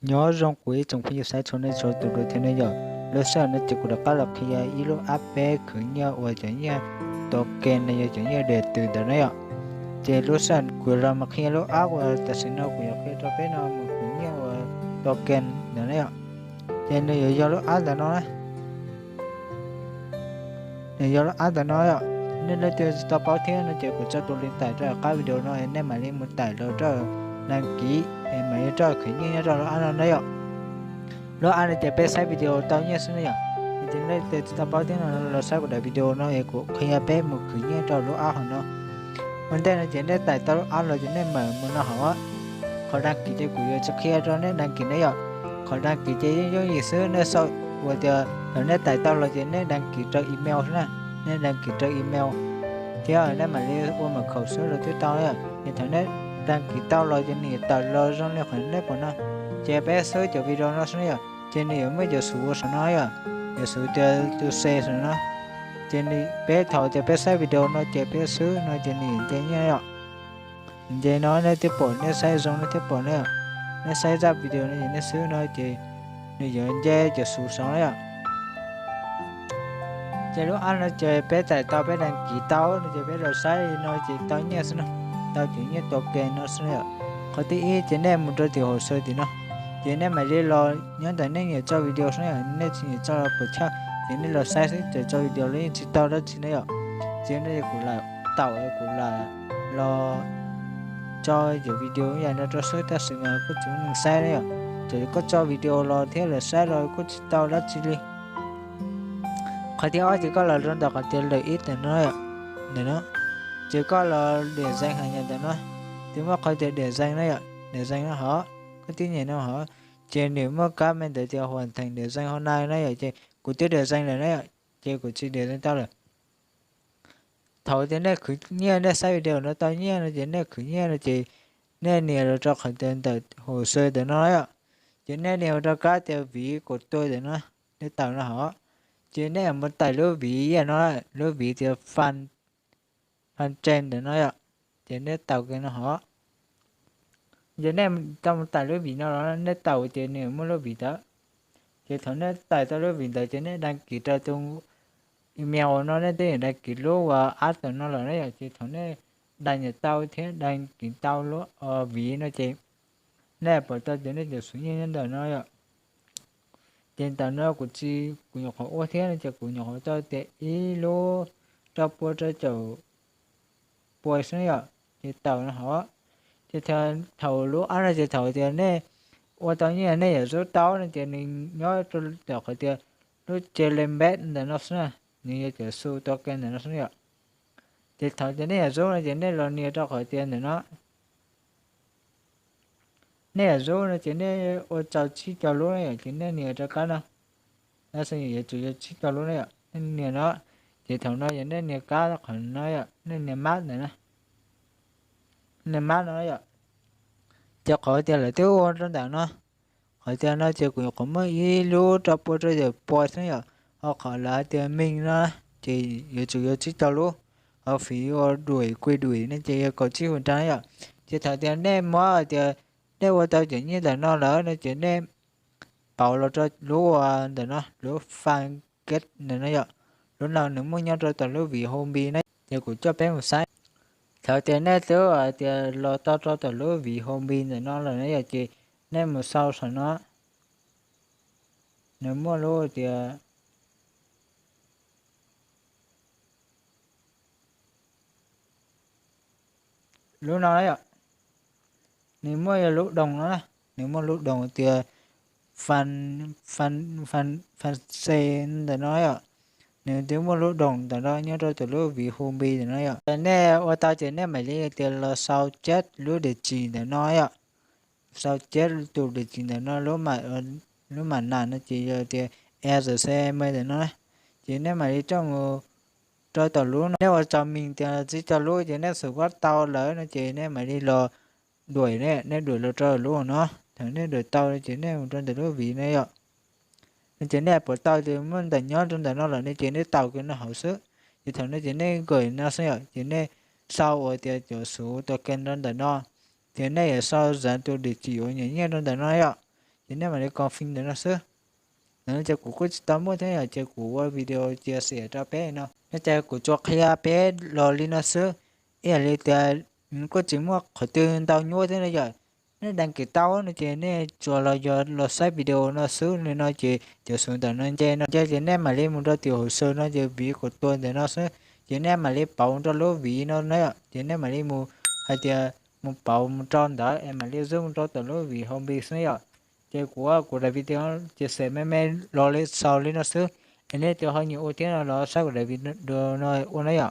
Nyob zoo kuv ib tsoom phooj ywg saib txhua leej txhua tus dua thiab ne yom. Lub sij hawm no ces kuv rov qab los qhia ib lub app peb khwv nyiaj uas cov nyiaj token no yog cov nyiaj daim tws ntawd na yom. Ces lub sij hawm kuv los mus qhia lub app uas tam sim no kuv yuav qhia rau peb no mus khwv nyiaj uas token ntawd na yom. Ces nws yuav yog lub app ntawm no na. Nws yog lub app ntawm no yom. Nej leej twg tsis tau paub thiab no ces kuv tso tus link tải rau qab video no, nej mam li mus tải los rau đăng ký, mam li rau khwv nyiaj nyob rau lub app no na yom. Lub app no ces peb saib video tau nyiaj xwb na yom. Ces nej leej twg tsis tau paub thiab no los saib kuv daim video no es kuv qhia peb mus khwv nyiaj rau lub app hauv no. Ua ntej no ces nej tải tau lub app los ces nej mam mus no hauv. Qhov đăng ký ces kuv yuav tsis qhia rau nej đăng ký na yom. Qhov đăng ký ces yooj yooj yim xwb, nej sau ua tias thaum nej tải tau los ces nej đăng ký rau email xwb na. Nej đăng ký rau email thiab nej mam li ua mật khẩu xwb los twb tau na yom. Ces thaum nej đăng ký tau los ces nws yuav tawm los zoo li qhov nej pom no. Ces peb xub cov video no xwb na yom, ces nws yuav muaj cov xuv ua saum no yom, cov xuv tias tus se saum no. Ces peb thaum tias peb saib video no ces peb xub no ces nws yuav nce nyiaj yom. Nce no nej twb pom, nej saib zoo nej twb pom na yom. Nej saib zaj video no ces nej xub no ces nws yuav nce cov xuv saud na yom. Ces lub app no ces peb tải tau peb đăng ký tau no ces peb los saib no ces tau nyiaj xwb no, tau cov nyiaj token no xwb na yom. Qhov thib ib ces nej mus rau tim hồ sơ tim no, ces nej mam li los nyob ntawm nej nyiam tso video xwb na yom, nej tsis nyiam tso los puas chawj, ces nej los saib xwb, txawm tso video los yeej tsis tau dab tsi na yom. Ces no kuv lam tau, kuv lam los tso cov video yam no rau xwb tab sis mas kuj tsis muaj neeg saib na yom. Ces koj tso video los thiab lawv saib los kuj tsis tau dab tsi li. Qhov thib ob ces koj los rau ntawm qhov tias lwm ib ntawm no, ntawm no, ces koj los điểm danh hais ntawm no, ces muaj qhov tias điểm danh na yom, điểm danh no hov, koj tib nyem no hov, ces nws muaj kab me ntawd tias hoàn thành điểm danh hôm nay na yom, ces kuv twb điểm danh lawm na yom, ces kuv tsis điểm danh tau lawm. Thaum tias nej khwv nyiaj nej saib video no tau nyiaj no ces nej khwv nyiaj no ces nej nias los rau qhov tias ntawm hồ sơ ntawm no yom, ces nej nias ua rau kab tias ví của tôi ntawm no, nej taus no hov, ces nej mus tải lub ví no, lub ví tias fan, fan trên ntawm no yom, ces nej taus kiag no hov. Ces nej tau mus tải lub ví no los nej taus ces nws muaj lub ví ntawd. Ces thaum nej tải tau lub ví ntawd ces nej đăng ký rau tus email no nej twb đăng ký lub uas app ntawm no lawm na yom, ces thaum nej đăng nhập tau thiab đăng ký tau lub ví no ces nej pom tau tias nej cov xuv nyiaj nyob ntawm no yom. Ces ntawm no kuv tsis, kuv nyuam qhuav ua thiab no ces kuv nyuam qhuav tau tias ib lub rau pua rau caum pua xwb yom, ces taus no hov. Ces thaum lub app no ces thaum tias nej ua tau nyiaj nej yuav zub tau no ces nws nyob rau tom qhov tias lub ce le npeb ntawm no xwb na, nws yog cov xu token ntawm no xwb yom. Ces thaum tias nej yuav zub no ces nej los nias rau qhov tias ntawm no, nej yuav zub no ces nej ua tau tsib caug lub na yom, ces nej nias rau kab no, tab sis yuav tsum yog tsib caug lub na yom, nej nias no. Ces thaum no yog nej nias kab qhov no yom, nej nias mab ntawm no, nias mab no yom. Ces qhov tias lawv twb ua rau ntawm no, qhov tias no ces kuv nyuam qhuav muaj ib lub rau pua rau caum pua xwb yom. Ho qhov lawv hais tias ming no ces yuav tsum yog tsib caug lub. Ho phí ua đuổi quyền đuổi no ces yog kaum tsib phần trăm yom. Ces thaum tias nej muab tias nej ua tau cov nyiaj ntawm no lawm no ces nej pauv los rau lub ua ntawm no, lub fan keb ntawm no yom. Lub no nws muaj nyob rau tom lub ví Home Pin na, ces kuv coj peb mus saib. Thaum tias nej twb hais tias los tau rau tom lub ví Home Pin ntawm no lawm na yom, ces nej mus sau saum no, nws muaj lub tias lub no yom, nws muaj yog lub đồng no na, nws muaj lub đồng tias fan, fan, fan, fan se ntawm no yom. Nws twb muaj lub đồng ntawm no nyob rau tom lub ví Home Pin ntawm no yom. Nej ua tau ces nej mam li tias los sau chép lub địa chỉ ntawm no yom. Sau chép tus địa chỉ ntawm no, lub mã, lub mã này no ces yog tias E R C M ntawm no, ces nej mam li coj mus rau tom lub no. Nej ua tau ming tias tsib caug lub ces nej xub koj tau lawm no ces nej mam li los đuổi, nej đuổi los rau lub no. Thaum nej đuổi tau ces nej mus rau ntawm lub ví no yom. No ces nej pom tau tias muaj ntawm nyob rau ntawm no lawm no ces nej taus kiag no hauv xwb. Ces thaum no ces nej gửi no xwb yom, ces nej sau ua tias cov xuv token rau ntawm no, ces nej yuav sau dán tus địa chỉ uas nyiam nyiaj rau ntawm no yom. ces nej mam li confirm ntawm no xwb. Ntawm no ces kuv kuj tsis tau muaj thiab yom, ces kuv ua video chia sẻ rau peb no no ces kuv tsuas qhia peb los li no xwb. Ib yam li tias kuj tsis muaj qhov twg ntau nyuaj thiab no yom. Nej đăng ký tau no ces nej tsuas los yog los saib video no xwb li no ces cov xu ntawm no nce no nce ces nej mam li mus rau tim hồ sơ no ces vis kuv tua ntawm no xwb ces nej mam li pauv rau lub vis no na yom, ces nej mam li mus hais tias mus pauv mus rau ntawd es mam li zoom mus rau tom lub vis hauv npis xwb yom. Ces kuv kuv daim video chia sẻ me me los li xaus li no xwb, es nej tus ho nyiam ua thiab no los saib kuv daim video no ua na yom.